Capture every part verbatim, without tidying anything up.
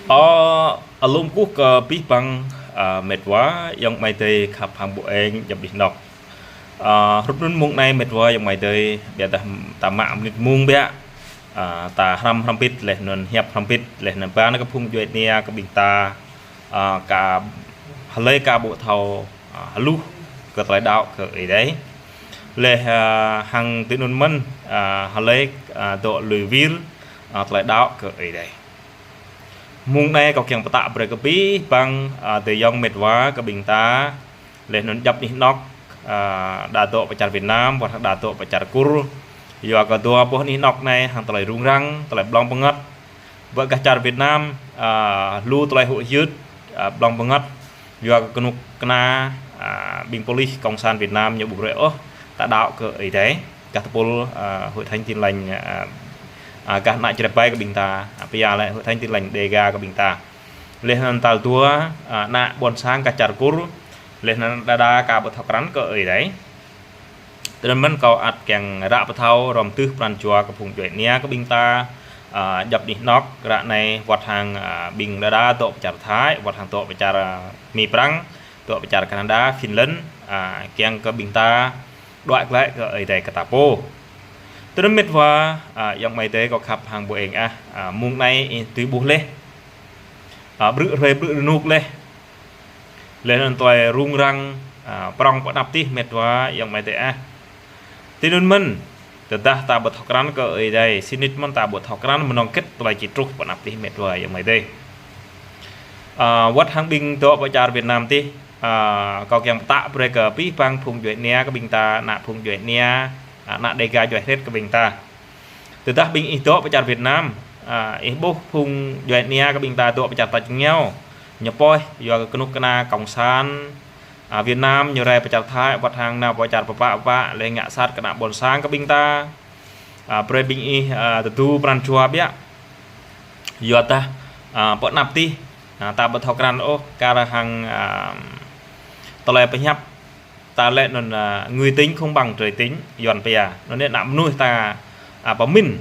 Ơ, alum kơkuh kơ abih bang, ơ, met wa, ayŏng amai adơi khăp hăng ƀu eng djŏp anih anŏ. Ơ, hrup anŭn mông anai met wa ayŏng amai adơi, biă dah ta mă mơnit mông biă, ơ, ta hrăm hrŏm hơbĭt laih anŭn hiăp hrŏm hơbĭt laih anŭn ban kơ phung djuai ania kơ ƀing ta, ơ, kơ hlơi kơ ƀu thâo, ơ, hluh kơ tơlơi đaŏ kơ Ơi Adai. Laih, ơ, hăng tui anŭn mơ̆n, ơ, hlơi, ơ, dŏ lui wir, ơ, tơlơi đaŏ kơ Ơi Adai. Mông anai kâo kiăng pơtă brơi kơ abih bang, ơ, adơi ayŏng met wa kơ ƀing ta, laih anŭn djŏp anih anŏ, ơ, đa dŏ pơ čar Việt Nam, wơ̆t hăng đa dŏ pơ čar Kur. Yua kơ dua boh anih anŏ anai hăng tơlơi rŭng răng, tơlơi blŏng bơngăt. Wơ̆t gah čar Việt Nam, ơ, lu tơlơi huĭ hyưt, ơ, blŏng bơngăt. Yua kơ kơnuk kơna, ơ, ƀing pôlis cộng sản Việt Nam ñu ƀu brơi ôh ta đaŏ kơ Ơi Adai. Gah tơpul, ơ, Hội Thánh Tin Lành, ơ, ơ, gah ană čơrơpai kơ ƀing ta, ơ, pia lĕ Hội Thánh Tin Lành Đêga kơ ƀing ta. Laih anŭn tal dua, ơ, ană ƀôn sang gah čar Kur, laih anŭn đa đa kơ ƀu thâo krăn kơ Ơi Adai. Tui anŭn mơ̆n kâo ăt kiăng ră pơthâo hrŏm tưh pran jua kơ phung djuai ania kơ ƀing ta, ơ, djŏp anih anŏ ră anai wơ̆t hăng, ơ, ƀing đa đa dŏ pơ čar Thái, wơ̆t hăng dŏ pơ čar, ơ, Mi Prăng, dŏ pơ čar Canada, Finland, ơ, kiăng kơ ƀing ta đuaĭ glaĭ kơ Ơi Adai kơ ta pô. Tui anŭn met wa, ơ, ayŏng amai adơi kâo khăp hăng ƀu eng ah, ơ, mông anai ih tui ƀuh laih. Ơ, brư̆ hrơi brư̆ rơnuk laih. Laih anŭn tơlơi rŭng răng, ơ, prŏng pơ anăp tih met wa ayŏng amai adơi ah. Tui anŭn mơ̆n, tơdah ta ƀu thâo krăn kơ Ơi Adai, sĭt nik mơ̆n ta ƀu thâo krăn mơnơ̆ng hơget tơlơi či truh pơ anăp tih met wa ayŏng amai adơi. Ơ, wơ̆t hăng ƀing dŏ pơ čar Việt Nam tih, ơ, kâo kiăng pơtă brơi kơ abih bang phung djuai ania kơ ƀing ta, ană phung djuai ania, ơ, ană Đêga djuai hrĕt kơ ƀing ta. Tơdah ƀing ih dŏ pơ čar Việt Nam, ơ, ih ƀuh phung djuai ania kơ ƀing ta dŏ pơ čar tač rơngiao, ñu poih, yua kơ kơnuk kơna cộng sản, ơ, Việt Nam ñu rai pơ čar Thái, wơ̆t hăng nao pơ čar pơpă pơpă, laih ngă sat kơ ană ƀôn sang kơ ƀing ta. Ơ, brơi ƀing ih, ơ, tơdu pran jua biă. Yua dah, ơ, pơ anăp tih, ơ, ta ƀu thâo krăn ôh, kar hăng, ơ, tơlơi pơhiăp ta lĕ anŭn, ơ, người tính không bằng trời tính, Yuan pia. Anŭn anai ană mơnuih ta, ơ, pơmĭn.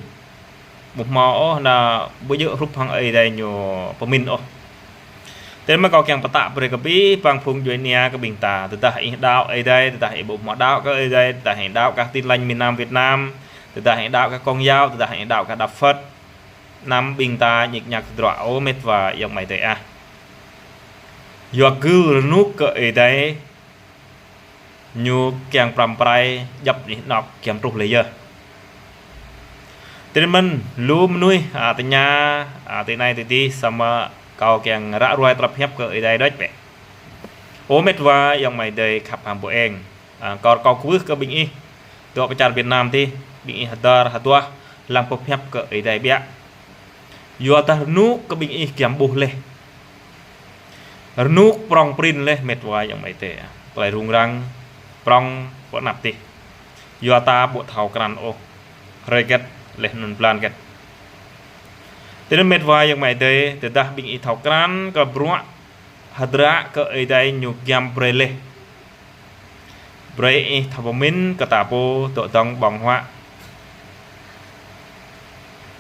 Ƀu hmâo ôh ană ƀu djơ̆ hrup hăng Ơi Adai ñu pơmĭn ôh. Tui anŭn mơ̆n kâo kiăng pơtă brơi kơ abih bang phung djuai ania kơ ƀing ta. Tơdah ih đaŏ Ơi Adai, tơdah ih ƀu hmâo đaŏ kơ Ơi Adai, tơdah ih đaŏ kơ Tin Lành miền Nam Việt Nam, tơdah ih đaŏ kơ Công giáo, tơdah ih đaŏ kơ Đạo Phật. Anăm ƀing ta ñik ñak tơdruă ôh met wa ayŏng amai adơi ah. Yua gưl rơnuk kơ Ơi Adai, ñu kiăng pơrăm pơrai djŏp anih anŏ giăm truh laih yơh. Tui anŭn mơ̆n, lu mơnuih, ơ, tơña, ơ, tui anai tui adih, samơ̆ kâo kiăng ră ruai tơlơi pơhiăp kơ Ơi Adai đôč bĕ. Ơ met wa ayŏng amai adơi khăp hăng ƀu eng. Ơ, kâo, kâo kwưh kơ ƀing ih dŏ pơ čar Việt Nam tih, ƀing ih hơdơr hơduah lăng pơhiăp kơ Ơi Adai biă. Yua dah rơnuk kơ ƀing ih giăm ƀuh laih. Rơnuk prŏng prin laih met wa ayŏng amai adơi. Tơlơi rŭng răng prŏng pơ anăp tih. Yua ta ƀu thâo krăn ôh hrơi hơget laih anŭn blan hơget. Tui anŭn met wa ayŏng amai adơi, tơdah ƀing ih thâo krăn kơ bruă hơdră kơ Ơi Adai ñu giăm brơi laih. Brơi ih thâo pơmĭn kơ ta pô dŏ dơ̆ng ƀơ̆ng huă.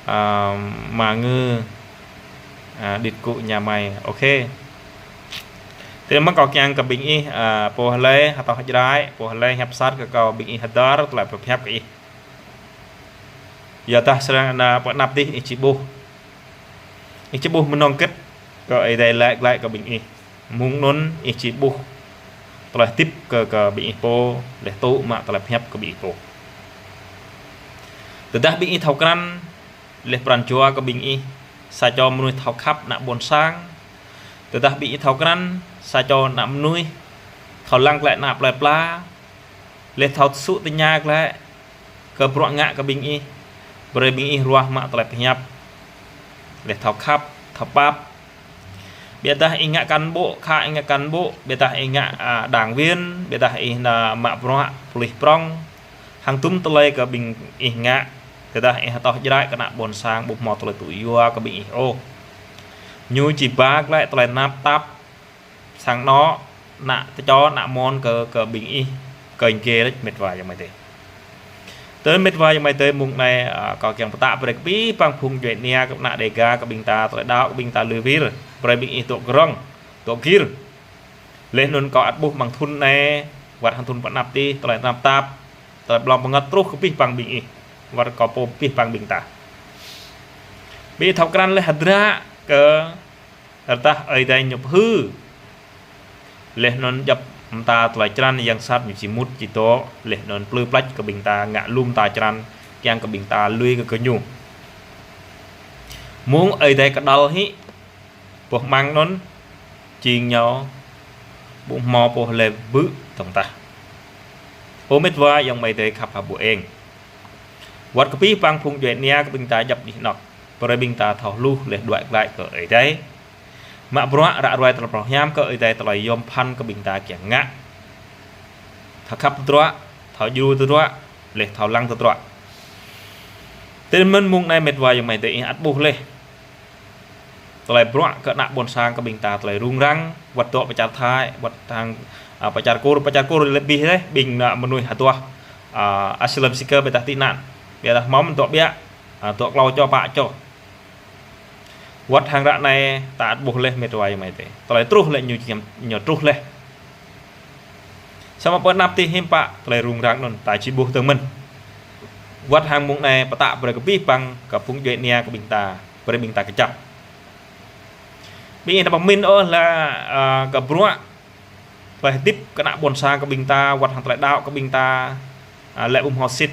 Ơ, mă ngư, ơ, đĭt kŭ ña mai. Ôkê. Tui anŭn mơ̆n kâo kiăng kơ ƀing ih, ơ, pô hlơi hơtŏh Jrai, pô hlơi hiăp sat kơ kâo ƀing ih hơdơr tơlơi pơhiăp kơ ih. Yua dah srăng ană pơ anăp tih ih či ƀuh. Ih či ƀuh mơnơ̆ng hơget kơ Ơi Adai laĭ glaĭ kơ ƀing ih. Mơ̆ng anŭn ih či ƀuh tơlơi hơdip kơ, kơ ƀing ih pô, laih tŭ mă tơlơi pơhiăp kơ ƀing ih pô. Tơdah ƀing ih thâo krăn, laih pran jua kơ ƀing ih, sa čô mơnuih thâo khăp ană ƀôn sang. Tơdah ƀing ih thâo krăn, sa čô ană mơnuih thâo lăng glaĭ ană plơi pla, laih thâo tơsŭ tơña glaĭ kơ bruă ngă kơ ƀing ih, brơi ƀing ih ruah mă tơlơi pơhiăp. Laih thâo khăp, thâo pap. Biă dah ih ngă cán bộ, khă ih ngă cán bộ, biă dah ih ngă, ơ, đảng viên, biă dah ih ană mă bruă pôlis prŏng. Hăng tum tơlơi kơ ƀing ih ngă, tơdah ih hơtŏh Jrai kơ ană ƀôn sang ƀu hmâo tơlơi tŭ yua kơ ƀing ih ôh. Ñu či ba glaĭ tơlơi tơnap tap sang anŏ, ană tơčô, ană mon kơ, kơ ƀing ih, kơ ih gê đôč met wa ayŏng amai adơi. Tơl mĕt wa ayŏng amai adơi, mông anai, a, kâo kiăng pơtă brơi kơ abih bang phung djuai ania kơ ană Dêga kơ ƀing ta, tơlơi đaŏ kơ ƀing ta lui wir, brơi ƀing ih dŏ grong, dŏ gir. Laih anŭn kâo ăt ƀuh mơ̆ng thŭn anai, wơ̆t hăng thŭn pơanăp tih, tơlơi tơnap tap, tơlơi blŏng pơngăt truh kơ abih bang ƀing ih, wơ̆t kâo pô abih bang ƀing ta. Ƀing ih thâo krăn laih hơdră kơ rơtah Ơi Adai ñu pơhư̆. Laih anŭn djŏp mơta tơlơi črăn yang sat ñu či mŭt či dŏ, laih anŭn plư plač kơ ƀing ta ngă lu mơta črăn, kiăng kơ ƀing ta lui kơ gơñu. Mông Ơi Adai kơđăl hĭ, boh amăng anŭn, jing ñu ƀu hmâo pô lĕ bư̆ tŏng tah. Ơ mĕt wa ayŏng amai adơi khăp hăng ƀu eng. Wơ̆t kơ abih bang phung djuai ania kơ ƀing ta djŏp anih anŏ. Brơi ƀing ta thâo hluh laih đuaĭ glaĭ kơ Ơi Adai. Mă bruă ră ruai tơlơi pơhiam kơ Ơi Adai, tơlơi yôm phăn kơ ƀing ta kiăng ngă. Thâo khăp tơdruă, thâo djru tơdruă, laih thâo lăng tơdruă. Tơl mơ̆n mông anai mĕt wa ayŏng amai adơi ih ăt ƀuh laih. Tơlơi bruă kơ ană ƀôn sang kơ ƀing ta tơlơi rŭng răng, wơ̆t dŏ pơ čar Thái, wơ̆t hăng, a, pơ čar Kur, pơ čar Kur lĕ abih laih, ƀing ană mơnuih hơduah, a, asylum seeker ƀôdah tị nạn. Ƀôdah hmâo mơ̆n dŏ ƀiă, a, dŏ klâo čô pă čô. Wơ̆t hăng ră anai ta ăt ƀuh laih mĕt wa ayŏng amai adơi. Tơlơi truh lĕ ñu čiăm, ñu truh laih. Samơ̆ pơanăp tih hiư̆m pă tơlơi rŭng răng anŭn ta či ƀuh tơ̆ng mơ̆n. Wơ̆t hăng mông anai pơtă brơi kơ abih bang kơ phung djuai ania kơ ƀing ta, brơi ƀing ta kơjăp. Ƀing ih ta pơmĭn ôh laih, a, kơ bruă tơlơi hơdip kơ ană ƀôn sang kơ ƀing ta, wơ̆t hăng tơlơi đaŏ kơ ƀing ta, a, lĕ ƀu hmâo sĭt.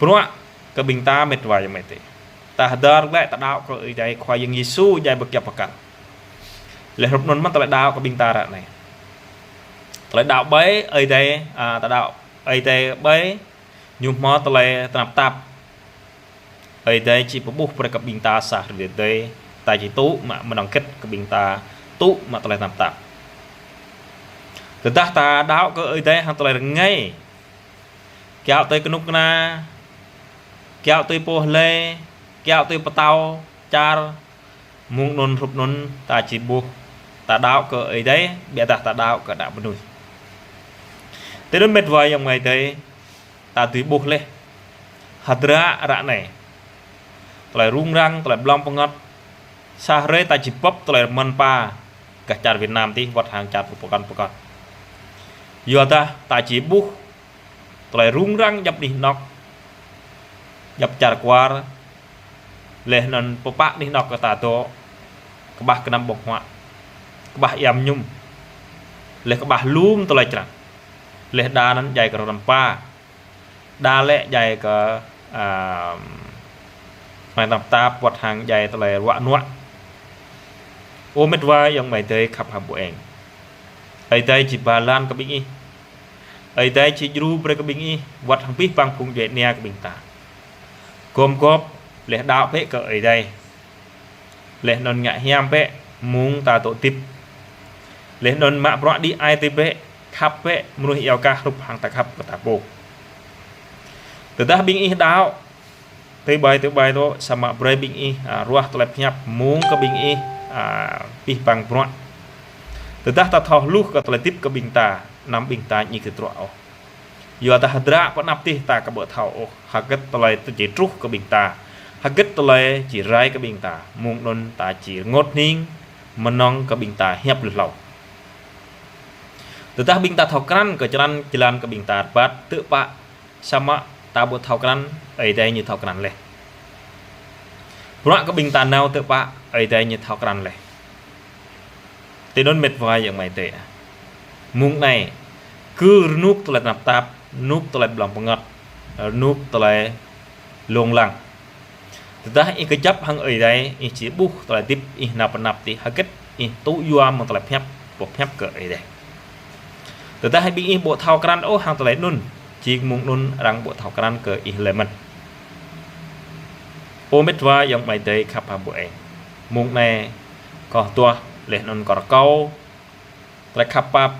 Bruă kơ ƀing ta mĕt wa ayŏng amai adơi. Ta hơdơr glaĭ ta đaŏ kơ Ơi Adai Khua Yang Yêsu djai ƀơi kơyâo pơkăl. Laih hrup anŭn mơ̆n tơlơi đaŏ kơ ƀing ta ră anai. Tơlơi đaŏ ƀai Ơi Adai, a, ta đaŏ Ơi Adai ƀai, ñu hmâo tơlơi tơnap tap. Ơi Adai či pơƀuh brơi kơ ƀing ta sa hrơi tơdơi, ta či tŭ mă mơnơ̆ng hơget kơ ƀing ta tŭ mă tơlơi tơnap tap. Tơdah ta đaŏ kơ Ơi Adai hăng tơlơi rơngai, kiaŏ tui kơnuk kơna, kiaŏ tui pô lĕ, kiaŏ tui pơtao čar, mông anŭn hrup anŭn ta či ƀuh, ta đaŏ kơ Ơi Adai, ƀôdah ta đaŏ kơ ană mơnuih. Tơl anŭn mĕt wa ayŏng amai adơi, ta dưi ƀuh laih. Hơdră ră anai. Tơlơi rŭng răng, tơlơi blŏng pơngăt. Sa hrơi ta či bưp tơlơi rơmơ̆n pă, gah čar Việt Nam tih, wơ̆t hăng čar pơkŏn pơkŏn. Yua dah ta či ƀuh tơlơi rŭng răng djŏp anih anŏ, djŏp čar kwar, laih anŭn pơpă anih anŏ kơ ta dŏ, kơƀah kơnăm ƀơ̆ng huă, kơƀah iam mơñum, laih kơƀah lŏm tơlơi črăn, laih đa anŭn djai kơ rơmpa, đa lĕ djai kơ, a, tơlơi tơnap tap, wơ̆t hăng djai tơlơi ruă nuă. Ơ mĕt wa ayŏng amai adơi khăp hăng ƀu eng. Ơi Adai či ba lan kơ ƀing ih. Ơi Adai či djru brơi kơ ƀing ih, wơ̆t hăng abih bang phung djuai ania kơ ƀing ta. Gum gŏp, laih đaŏ bĕ kơ Ơi Adai. Laih anŭn ngă hiam bĕ, mông ta dŏ hơdip. Laih anŭn mă bruă đĭ ai tih bĕ, khăp bĕ, mơnuih iâu kah hrup hăng ta khăp kơ ta pô. Tơdah ƀing ih đaŏ, tui ƀai tui ƀai dŏ, samơ̆ brơi ƀing ih, a, ruah tơlơi pơhiăp mông kơ ƀing ih, a, abih bang bruă. Tơdah ta thâo hluh kơ tơlơi hơdip kơ ƀing ta, anăm ƀing ta ñik tơdruă ôh. Yua dah hơdră pơanăp tih ta aka ƀu thâo ôh, hơget tơlơi či truh kơ ƀing ta, hơget tơlơi či rai kơ ƀing ta, mông anŭn ta či rơngot hning, mơnơ̆ng kơ ƀing ta hiăp lui hlâo. Tơdah ƀing ta thâo krăn kơ črăn jơlan kơ ƀing ta rơbat, tơpă samơ̆ ta ƀu thâo krăn, Ơi Adai ñu thâo krăn laih. Bruă kơ ƀing ta nao tơpă, Ơi Adai ñu thâo krăn laih. Tui anŭn mĕt wa ayŏng amai adơi. Mông anai, kơ rơnŭk tơlơi tơnap tap, rơnŭk tơlơi blŏng pơngăt, rơnŭk tơlơi lông lăng. Tơdah ih kơjăp hăng Ơi Adai, ih či ƀuh tơlơi hơdip ih nao pơanăp tih hơget ih tŭ yua mơ̆ng tơlơi pơhiăp, boh pơhiăp kơ Ơi Adai. Tơdah ƀing ih ƀu thâo krăn ôh hăng tơlơi anŭn, jing mông anŭn arăng ƀu thâo krăn kơ ih lơi mơ̆n. Ơ mĕt wa ayŏng amai adơi khăp hăng ƀu eng. Mông anai, kâo hơduah laih anŭn kâo rơkâo tơlơi khăp pap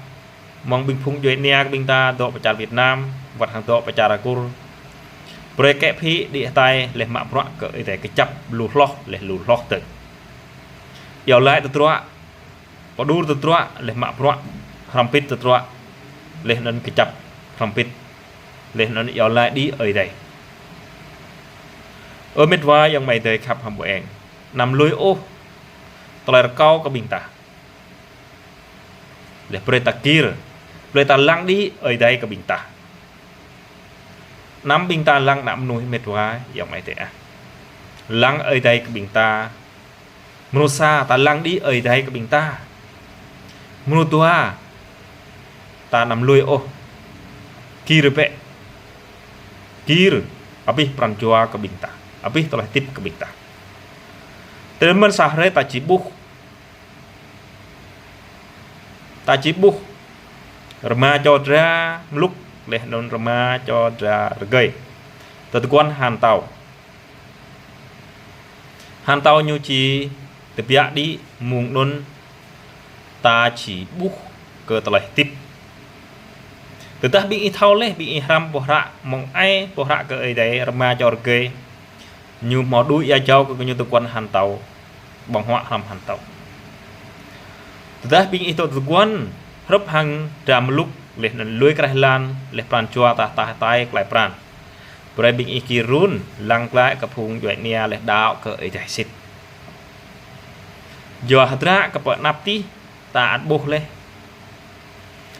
mơ̆ng ƀing phung djuai ania kơ ƀing ta dŏ pơ čar Việt Nam, wơ̆t hăng dŏ pơ čar Kur. Brơi kĕ phĭ đĭ hơtai laih mă bruă kơ Ơi Adai kơjăp lu hloh laih lu hloh tơ̆ng. Iâu laĭ tơdruă, pơđur tơdruă, laih mă bruă hrŏm hơbĭt tơdruă, laih anŭn kơjăp hrŏm hơbĭt. Laih anŭn iâu laĭ đĭ Ơi Adai. Ơ mĕt wa ayŏng amai adơi khăp hăng ƀu eng. Anăm lui ôh tơlơi rơkâo kơ ƀing ta. Laih brơi ta gir, brơi ta lăng đĭ Ơi Adai kơ ƀing ta. Anăm ƀing ta lăng ană mơnuih mĕt wa ayŏng amai adơi ah. Lăng Ơi Adai kơ ƀing ta. Mrô sa ta lăng đĭ Ơi Adai kơ ƀing ta. Mrô dua ta anăm lui ôh. Gir bĕ. Gir abih pran jua kơ ƀing ta. Abih tơlơi hơdip kơ ƀing ta. Tơl mơ̆n sa hrơi ta či ƀuh. Ta či ƀuh rơma čô dra mlŭk laih anŭn rơma čô dra rơgơi. Tơguan hantâo. Hantâo ñu či tơbiă đĭ mơ̆ng anŭn ta či ƀuh kơ tơlơi hơdip. Tơdah ƀing ih thâo laih, ƀing ih hrăm boh hră mơ̆ng ai, boh hră kơ Ơi Adai rơma čô rơgơi. Ñu hmâo đuaĭ ia jâo kơ gơñu tơguan hantâo, ƀơ̆ng huă hrăm hantâo. Tơdah ƀing ih tŏ tơguan, hrup hăng dra mlŭk, laih anŭn lui krah lan, laih pran jua ta tah tai klai pran. Brơi ƀing ih gir run, lăng glaĭ kơ phung djuai ania laih đaŏ kơ Ơi Adai sĭt. Yua hơdră kơ pơ anăp tih, ta ăt ƀuh laih.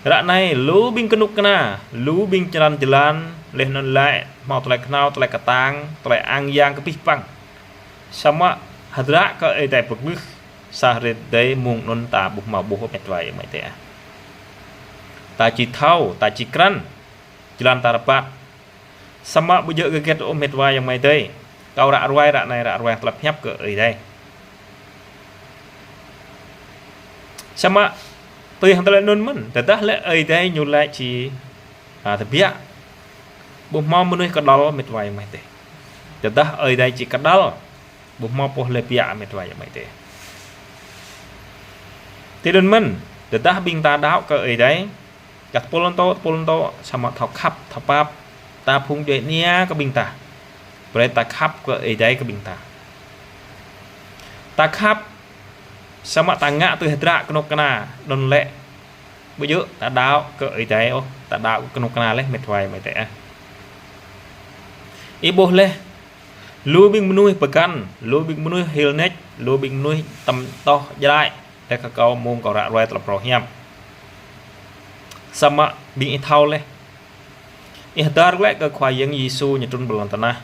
Ră anai, lu ƀing kơnuk kơna, lu ƀing jơlan jơlan, laih anŭn laĭ, hmâo tơlơi kơnao, tơlơi kơtang, tơlơi ang yang kơ abih bang. Samơ̆ hơdră kơ Ơi Adai pơglưh, sa hrơi tơdơi mơ̆ng anŭn ta ƀu hmâo ƀuh ôh mĕt wa ayŏng amai adơi ah. Ta či thâo, ta či krăn, jơlan ta rơbat. Samơ̆ ƀu djơ̆ hơget ôh mĕt wa ayŏng amai adơi. Kâo ră ruai ră anai ră ruai tơlơi pơhiăp kơ Ơi Adai. Samơ̆ tui hăng tơlơi anŭn mơ̆n, tơdah lĕ Ơi Adai ñu laĭ či, a, tơbiă. Ƀu hmâo mơnuih kơđăl mĕt wa ayŏng amai adơi. Tơdah Ơi Adai či kơđăl, ƀu hmâo pô lĕ biă mĕt wa ayŏng amai adơi. Tui anŭn mơ̆n, tơdah ƀing ta đaŏ kơ Ơi Adai, kơ tơpul anŭn tŏ, tơpul anŭn tŏ, samơ̆ thâo khăp, thâo pap, ta phung djuai ania kơ ƀing ta. Brơi ta khăp kơ Ơi Adai kơ ƀing ta. Ta khăp, samơ̆ ta ngă tui hơdră kơnuk kơna, anŭn lĕ. Ƀu djơ̆ ta đaŏ kơ Ơi Adai ôh, ta đaŏ kơ kơnuk kơna laih mĕt wa ayŏng amai adơi ah. Ih ƀuh laih, lu ƀing mơnuih pơgăn, lu ƀing mơnuih hil nač, lu ƀing mơnuih tăm toh jrai, laih kơ kâo mơ̆ng kâo ră ruai tơlơi phrâo hiam. Samơ̆ ƀing ih thâo laih. Ih hơdơr glaĭ kơ Khua Yang Yêsu ñu trŭn pơ lŏn tơnah.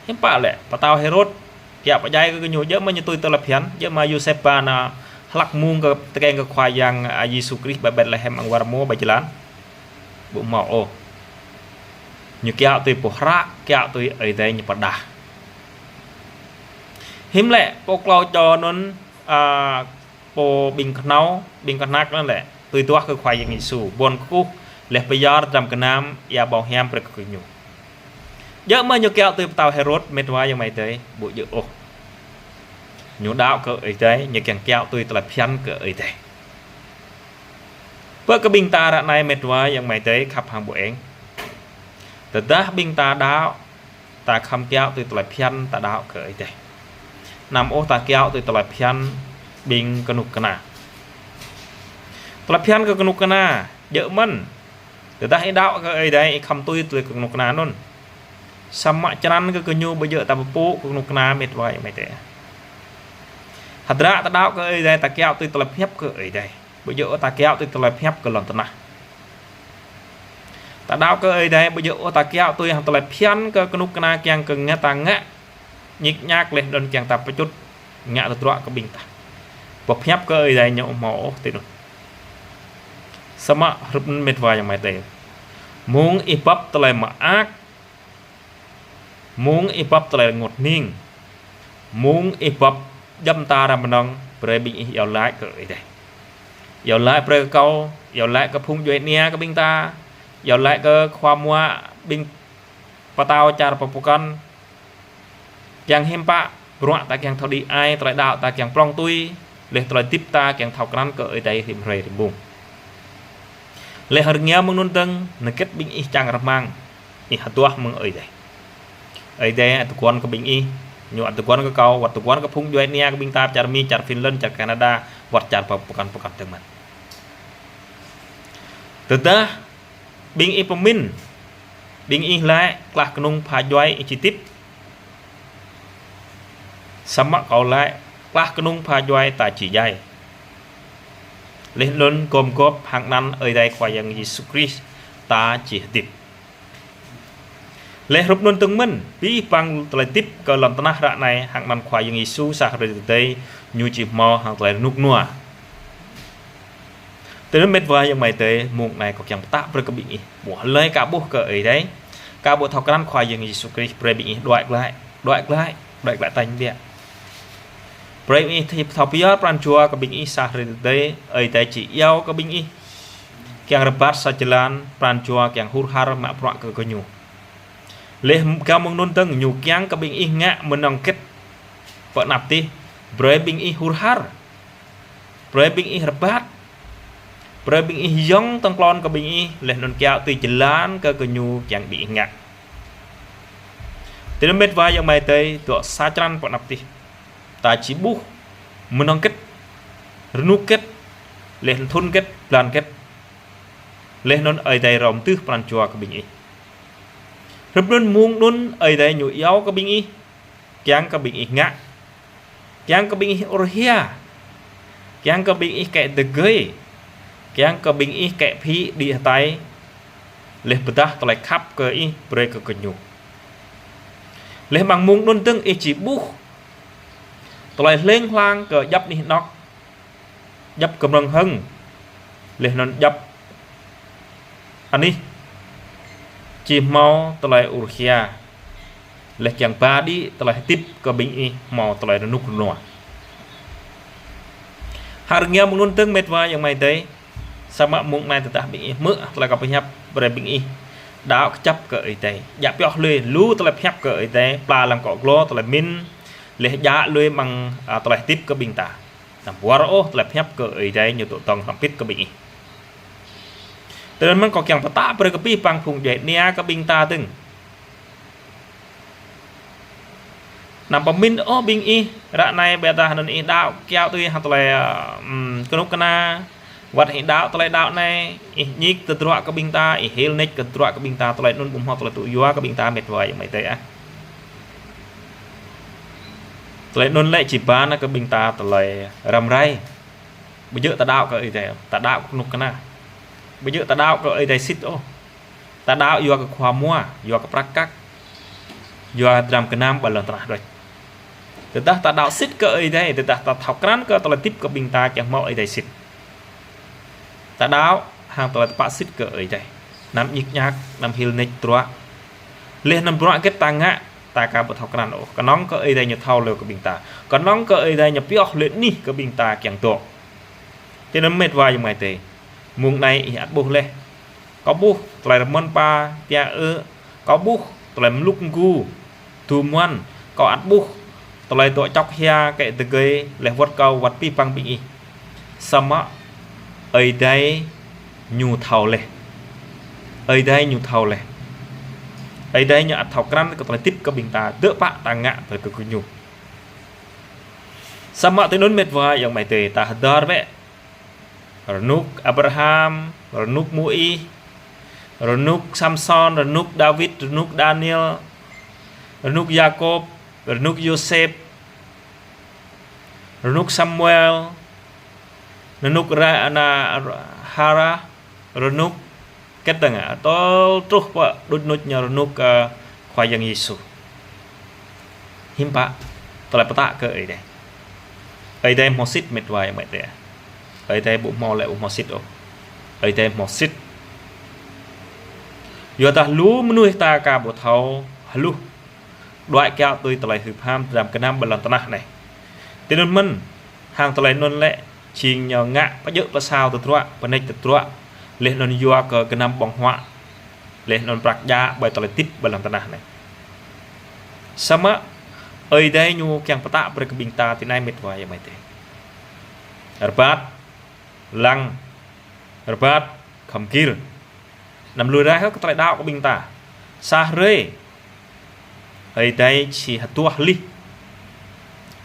Hiư̆m pă lĕ, pơtao Hêrôd, kiaŏ pơdjai kơ gơñu, djơ̆ mơ̆ ñu tui tơlơi phiăn, djơ̆ mơ̆ Yôsep ba ană hlak mơ̆ng kơ tơkeng kơ Khua Yang, a, Yêsu Krist ƀơi Betlehem amăng war rơmô ƀơi jơlan. Ƀu hmâo ôh. Ñu kiaŏ tui boh hră, kiaŏ tui Ơi Adai ñu pơrơđah. Hiư̆m lĕ, pô klâo čô anŭn, a, pô ƀing kơhnâo, ƀing kơhnăk anŭn lĕ, tui duah kơ Khua Yang Yêsu, ƀuăn kơkuh, laih pơyơr dram gơnam, ia ƀâo hiam brơi kơ gơñu. Djơ̆ mơ̆ ñu kiaŏ tui pơtao Hêrôd, mĕt wa ayŏng amai adơi, ƀu djơ̆ ôh. Ñu đaŏ kơ Ơi Adai, ñu kiăng kiaŏ tui tơlơi phiăn kơ Ơi Adai. Pơ kơ ƀing ta ră anai mĕt wa ayŏng amai adơi khăp hăng ƀu eng. Tơdah ƀing ta đaŏ, ta khŏm kiaŏ tui tơlơi phiăn ta đaŏ kơ Ơi Adai. Anăm ôh ta kiaŏ tui tơlơi phiăn ƀing kơnuk kơna. Tơlơi phiăn kơ kơnuk kơna, djơ̆ mơ̆n. Tơdah ih đaŏ kơ Ơi Adai, ih khŏm tui tơlơi kơnuk kơna anŭn. Samơ̆ črăn kơ gơñu ƀu djơ̆ ta pơpŭ kơ kơnuk kơna mĕt wa ayŏng amai adơi. Hơdră ta đaŏ kơ Ơi Adai, ta kiaŏ tui tơlơi pơhiăp kơ Ơi Adai. Ƀu djơ̆ ôh ta kiaŏ tui tơlơi pơhiăp kơ lŏn tơnah. Ta đaŏ kơ Ơi Adai, ƀu djơ̆ ôh ta kiaŏ tui hăng tơlơi phiăn kơ kơnuk kơna kiăng kơ ngă ta ngă. Ñik ñak laih anŭn kiăng ta pơčŭt ngă tơdruă kơ ƀing ta. Pơhiăp kơ Ơi Adai ñu ƀu hmâo ôh tui anŭn. Samơ̆ hrup anŭn mĕt wa ayŏng amai adơi. Mơ̆ng ih bưp tơlơi mơak, mơ̆ng ih bưp tơlơi rơngot hning, mơ̆ng ih bưp djŏp mơta răm mơnơ̆ng, brơi ƀing ih iâu laĭ kơ Ơi Adai. Iâu laĭ brơi kơ kâo, iâu laĭ kơ phung djuai ania kơ ƀing ta, iâu laĭ kơ khua mua ƀing pơtao čar pơpŭ kăn, kiăng hiư̆m pă, bruă ta kiăng thâo đĭ ai, tơlơi đaŏ ta kiăng prŏng tui, laih tơlơi hơdip ta kiăng thâo krăn kơ Ơi Adai rĭm hrơi rĭm mông. Laih rơngiao mơ̆ng anŭn dơ̆ng, hơget ƀing ih čang rơmang, ih hơduah mơ̆ng Ơi Adai. Ơi Adai ăt tơguan kơ ƀing ih, ñu ăt tơguan kơ kâo, wơ̆t tơguan kơ phung djuai ania kơ ƀing ta čar Mi, čar Finland, čar Canada, wơ̆t čar pơkŏn pơkŏn dơ̆ng mơ̆n. Tơdah ƀing ih pơmĭn, Ƀing ih laĭ, klah kơnung pha djuai ih či hơdip. Samơ̆ kâo laĭ, klah kơnung pha djuai ta či djai. Laih anŭn gum gŏp hăng anăn Ơi Adai Khua Yang Yêsu Krist ta či hơdip. Laih hrup anŭn dơ̆ng mơ̆n, abih bang tơlơi hơdip kơ lŏn tơnah ră anai hăng anăn Khua Yang Yêsu sa hrơi tơdơi ñu či hmâo hăng tơlơi rơnŭk rơnua. Tui anŭn mĕt wa ayŏng amai adơi, mông anai kâo kiăng pơtă brơi kơ ƀing ih. Ƀuh hlơi ka ƀuh kơ Ơi Adai, ka ƀuh thâo krăn Khua Yang Yêsu Krist, brơi ƀing ih đuaĭ glaĭ, đuaĭ glaĭ, đuaĭ glaĭ tañ biă. Brơi ƀing ih thâo pơyơr pran jua kơ ƀing ih sa hrơi tơdơi, Ơi Adai či iâu kơ ƀing ih. Kiăng rơbat sa jơlan, pran jua kiăng hur har mă bruă kơ gơñu. Laih gah mông anŭn dơ̆ng ñu kiăng kơ ƀing ih ngă mơnơ̆ng hơget pơ anăp adih, brơi ƀing ih hur har. Brơi ƀing ih rơbat. Brơi ƀing ih yŏng tơ̆ng klon kơ ƀing ih, laih anŭn kiaŏ tui jơlan kơ gơñu kiăng ƀing ih ngă. Tui anŭn mĕt wa ayŏng amai adơi, dŏ sa črăn pơ anăp adih. Ta či ƀuh mơnơ̆ng hơget, rơnŭk hơget, laih anŭn thŭn hơget, blan hơget. Laih anŭn Ơi Adai rŏm tưh pran jua kơ ƀing ih. Hrup anŭn mông anŭn Ơi Adai ñu iâu kơ ƀing ih. Kiăng kơ ƀing ih ngă. Kiăng kơ ƀing ih ur hia. Kiăng kơ ƀing ih kĕ tơgơi. Kiăng kơ ƀing ih kĕ phĭ đĭ hơtai. Laih pơdah tơlơi khăp kơ ih brơi kơ gơñu. Laih mơ̆ng mông anŭn dơ̆ng ih či ƀuh tơlơi hlêng hlang kơ djŏp anih anŏ. Djŏp kơmrơ̆ng hơ̆ng. Laih anŭn djŏp anih či hmâo tơlơi ur hia. Laih kiăng ba đĭ tơlơi hơdip kơ ƀing ih hmâo tơlơi rơnŭk rơnua. Hăng rơngiao mơ̆ng anŭn dơ̆ng mĕt wa ayŏng amai adơi. Samơ̆ mông anai tơdah ƀing ih hmư̆ tơlơi kâo pơhiăp, brơi ƀing ih đaŏ kơjăp kơ Ơi Adai. Djă pioh lui lu tơlơi pơhiăp kơ Ơi Adai, pla lăm akŏ glô tơlơi pơmĭn, laih djă lui mơ̆ng, a, tơlơi hơdip kơ ƀing ta. Anăm wơr ôh tơlơi pơhiăp kơ Ơi Adai ñu tŭ tŏng hrŏm hơbĭt kơ ƀing ih. Tui anŭn mơ̆n kâo kiăng pơtă brơi kơ abih bang phung djuai ania kơ ƀing ta dơ̆ng. Anăm pơmĭn ôh ƀing ih, ră anai ƀiădah anŭn ih đaŏ kiaŏ tui hăng tơlơi, ưm, kơnuk kơna, wơ̆t ih đaŏ tơlơi đaŏ anai, ih ñik tơdruă kơ ƀing ta, ih hil nač tơdruă kơ ƀing ta, tơlơi anŭn ƀu hmâo tơlơi tŭ yua kơ ƀing ta mĕt wa ayŏng amai adơi ah. Tơlơi anŭn lĕ či ba nao kơ ƀing ta tơlơi răm rai. Ƀu djơ̆ ta đaŏ kơ Ơi Adai, ta đaŏ kơnuk kơna. Ƀu djơ̆ ta đaŏ kơ Ơi Adai sĭt ôh. Ta đaŏ yua kơ khua mua, yua kơ prăk kăk, yua dram gơnam ƀơi lŏn tơnah đôč. Tơdah ta đaŏ sĭt kơ Ơi Adai, tơdah ta thâo krăn kơ tơlơi hơdip kơ ƀing ta kiăng hmâo Ơi Adai sĭt. Ta đaŏ hăng tơlơi tơpă sĭt kơ Ơi Adai. Anăm ñik ñak, anăm hil nač tơdruă. Laih anŭn bruă hơget ta ngă, ta aka ƀu thâo krăn ôh. Kơnơ̆ng kơ Ơi Adai ñu thâo lĕ kơ ƀing ta. Kơnơ̆ng kơ Ơi Adai ñu pioh lĕ anih kơ ƀing ta kiăng dŏ. Tui anŭn mĕt wa ayŏng amai adơi. Mông anai ih ăt ƀuh laih. Kâo ƀuh tơlơi rơmơn pa, tia ơ. Kâo ƀuh tơlơi mlŭk mgu, du muan. Kâo ăt ƀuh tơlơi dŏ čŏk hia kĕ tơgơi laih wơ̆t kâo wơ̆t abih bang ƀing ih. Samơ̆ Ơi Adai ñu thâo laih. Ơi Adai ñu thâo laih. Ơi Adai ñu ăt thâo krăn kơ tơlơi hơdip kơ ƀing ta, dơ̆ pă ta ngă brơi kơ gơñu. Samơ̆ tui anŭn mĕt wa ayŏng amai adơi, ta hơdơr bĕ. Rơnŭk Abraham, rơnŭk Môis, rơnŭk Samson, rơnŭk Dawid, rơnŭk Daniel, rơnŭk Yakôb, rơnŭk Yôsep, rơnŭk Samuel, rơnŭk Ra-, na-, Hara, rơnŭk hơget ta ngă, tơl truh pơ đŭt nŭt ñu rơnŭk, ơ, Khua Yang Yêsu. Hiư̆m pă, tơlơi pơtă kơ Ơi Adai. Ơi Adai hmâo sĭt mĕt wa ayŏng amai adơi. Ơi Adai ƀu hmâo lĕ ƀu hmâo sĭt ôh. Ơi Adai hmâo sĭt. Yua dah lu mơnuih ta aka ƀu thâo hluh. Đuaĭ kiaŏ tui tơlơi hưp ham dram gơnam ƀơi lŏn tơnah anai. Tui anŭn mơ̆n, hăng tơlơi anŭn lĕ, jing ñu ngă pơjơ̆ pơsao tơdruă, pơnač tơdruă, laih anŭn yua kơ gơnam ƀơ̆ng huă, laih anŭn prăk djă ƀơi tơlơi hơdip ƀơi lŏn tơnah anai. Samơ̆ Ơi Adai ñu kiăng pơtă brơi kơ ƀing ta tui anai mĕt wa ayŏng amai adơi. Rơbat, lăng, rơbat, khŏm gir. Anăm lui raih kơ tơlơi đaŏ kơ ƀing ta. Sa hrơi Ơi Adai či hơduah lih.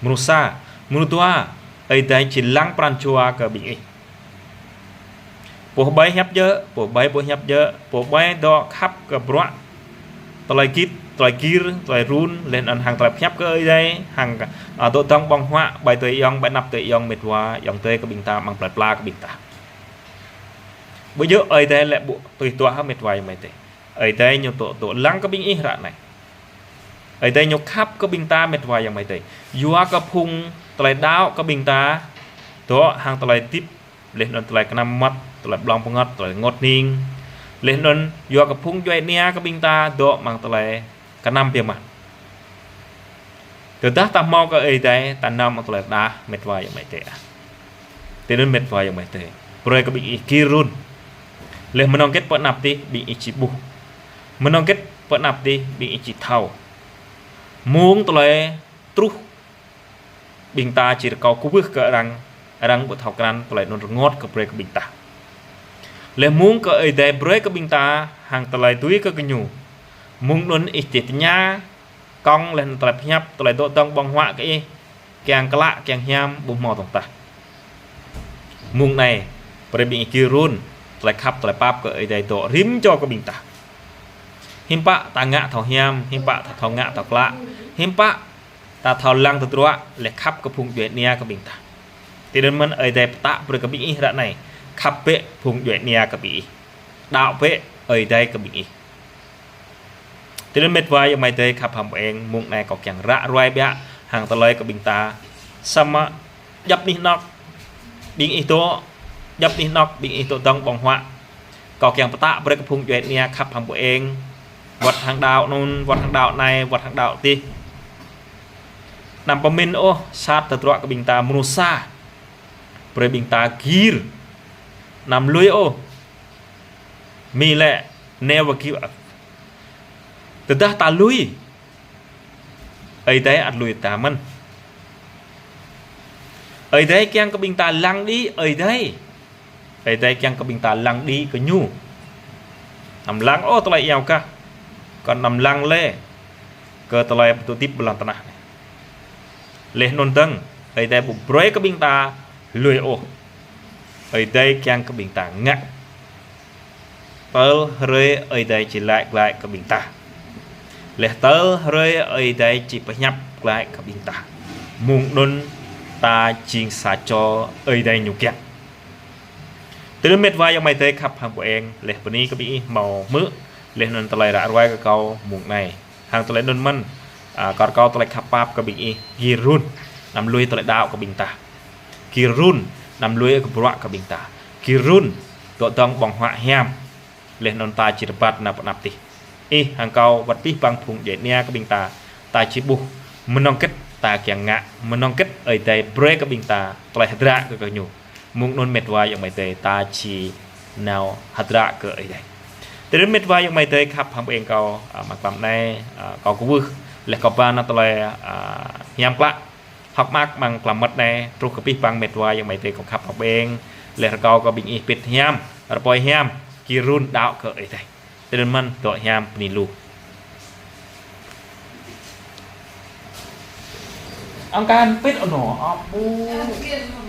Mrô sa, mrô dua, Ơi Adai či lăng pran jua kơ ƀing ih. Pô ƀai hiăp djơ̆, pô ƀai ƀu hiăp djơ̆, pô ƀai dŏ khăp kơ bruă tơlơi git, tơlơi gir, tơlơi run, laih anŭn hăng tơlơi pơhiăp kơ Ơi Adai, hăng, a, dŏ dơ̆ng ƀơ̆ng huă, ƀơi tơlơi ayŏng, ƀơi anăp tơlơi ayŏng, mĕt wa, ayŏng adơi kơ ƀing ta, amăng plơi pla kơ ƀing ta. Ƀu djơ̆ Ơi Adai lĕ ƀu tui tuah hă mĕt wa ayŏng amai adơi. Ơi Adai ñu dŏ, dŏ lăng kơ ƀing ih ră anai. Ơi Adai ñu khăp kơ ƀing ta mĕt wa ayŏng amai adơi. Yua kơ phung tơlơi đaŏ kơ ƀing ta, dŏ hăng tơlơi hơdip, laih anŭn tơlơi kơnăm mơmŏt, tơlơi blŏng pơngăt, tơlơi rơngot hning. Laih anŭn yua kơ phung djuai ania kơ ƀing ta, dŏ amăng tơlơi kơnăm biă mă. Tơdah ta hmâo kơ Ơi Adai, ta anăm amăng tơlơi rơđah mĕt wa ayŏng amai adơi. Tui anŭn mĕt wa ayŏng amai adơi, brơi kơ ƀing ih gir run. Laih mơnơ̆ng hơget pơ anăp adih ƀing ih či ƀuh. Mơnơ̆ng hơget pơ anăp adih ƀing ih či thâo. Mơ̆ng tơlơi truh ƀing ta či rơkâo kwưh kơ arăng, arăng ƀu thâo krăn tơlơi anŭn rơngot kơ brơi kơ ƀing ta. Laih mơ̆ng kơ Ơi Adai brơi kơ ƀing ta hăng tơlơi tui kơ gơñu. Mơ̆ng anŭn ih či tơña, kŏng laih anŭn tơlơi pơhiăp, tơlơi dŏ dơ̆ng ƀơ̆ng huă kơ ih, kiăng klă, kiăng hiam, ƀu hmâo dơ̆ng tah. Mơ̆ng anai, brơi ƀing ih gir run, tơlơi khăp, tơlơi pap kơ Ơi Adai dŏ rĭm čô kơ ƀing ta. Hiư̆m pă ta ngă thâo hiam, hiư̆m pă ta thâo ngă thâo klă, hiư̆m pă ta thâo lăng tơdruă, laih khăp kơ phung djuai ania kơ ƀing ta. Tui anŭn mơ̆n Ơi Adai pơtă brơi kơ ƀing ih ră anai, khăp bĕ phung djuai ania kơ ƀing ih. Đaŏ bĕ Ơi Adai kơ ƀing ih. Tui anŭn mĕt wa ayŏng amai adơi khăp hăng ƀu eng, mơ̆ng anai kâo kiăng ră ruai biă hăng tơlơi kơ ƀing ta. Samơ̆ djŏp anih anŏ ƀing ih dŏ, djŏp anih anŏ ƀing ih dŏ dơ̆ng ƀơ̆ng huă. Kâo kiăng pơtă brơi kơ phung djuai ania khăp hăng ƀu eng. Wơ̆t hăng đaŏ anŭn, wơ̆t hăng đaŏ anai, wơ̆t hăng đaŏ adih. Anăm pơmĭn ôh, sat tơdruă kơ ƀing ta mơnuih sa. Brơi ƀing ta gir. Anăm lui ôh. Mi lĕ never give up. Tơdah ta lui, Ơi Adai ăt lui ta mơ̆n. Ơi Adai kiăng kơ ƀing ta lăng đĭ Ơi Adai. Ơi Adai kiăng kơ ƀing ta lăng đĭ kơ ñu. Anăm lăng ôh tơlơi iâu kah. Kŏn anăm lăng lĕ kơ tơlơi pơtŭ hơdip ƀơi lŏn tơnah anai. Laih anŭn dơ̆ng, Ơi Adai ƀu brơi kơ ƀing ta lui ôh. Ơi Adai kiăng kơ ƀing ta ngă. Tơl hrơi Ơi Adai či laĭ glaĭ kơ ƀing ta. Laih tơl hrơi Ơi Adai či pơhiăp glaĭ kơ ƀing ta. Mơ̆ng anŭn ta jing sa čô Ơi Adai ñu kiăng. Tui anŭn mĕt wa ayŏng amai adơi khăp hăng ƀu eng, laih bơni kơ ƀing ih hmâo hmư̆, laih anŭn tơlơi ră ruai kơ kâo mơ̆ng anai. Hăng tơlơi anŭn mơ̆n, a, kâo rơkâo tơlơi khăp pap kơ ƀing ih, gir run, anăm lui tơlơi đaŏ kơ ƀing ta. Gir run, anăm lui kơ bruă kơ ƀing ta. Gir run, dŏ dơ̆ng ƀơ̆ng huă hiam. Laih anŭn ta či rơbat nao pơ anăp adih. Ih hăng kâo wơ̆t abih bang phung djuai ania kơ ƀing ta, ta či ƀuh mơnơ̆ng hơget ta kiăng ngă, mơnơ̆ng hơget Ơi Adai brơi kơ ƀing ta, tơlơi hơdră kơ gơñu. Mơ̆ng anŭn mĕt wa ayŏng amai adơi ta či nao hơdră kơ Ơi Adai. Tui anŭn mĕt wa ayŏng amai adơi khăp hăng ƀu eng kâo, a, mơ̆ng klăm anai, a, kâo kwưh, laih kâo ba nao tơlơi, a, hiam klă. Hơ̆k mơak amăng klăm mơmŏt anai, truh kơ abih bang mĕt wa ayŏng amai adơi kâo khăp hăng ƀu eng, laih rơkâo kơ ƀing ih pĭt hiam, rơpơi hiam, gir run đaŏ kơ Ơi Adai. Tui anŭn mơ̆n dŏ hiam bơni lu. Ăng kan pĭt anŭn, ampun.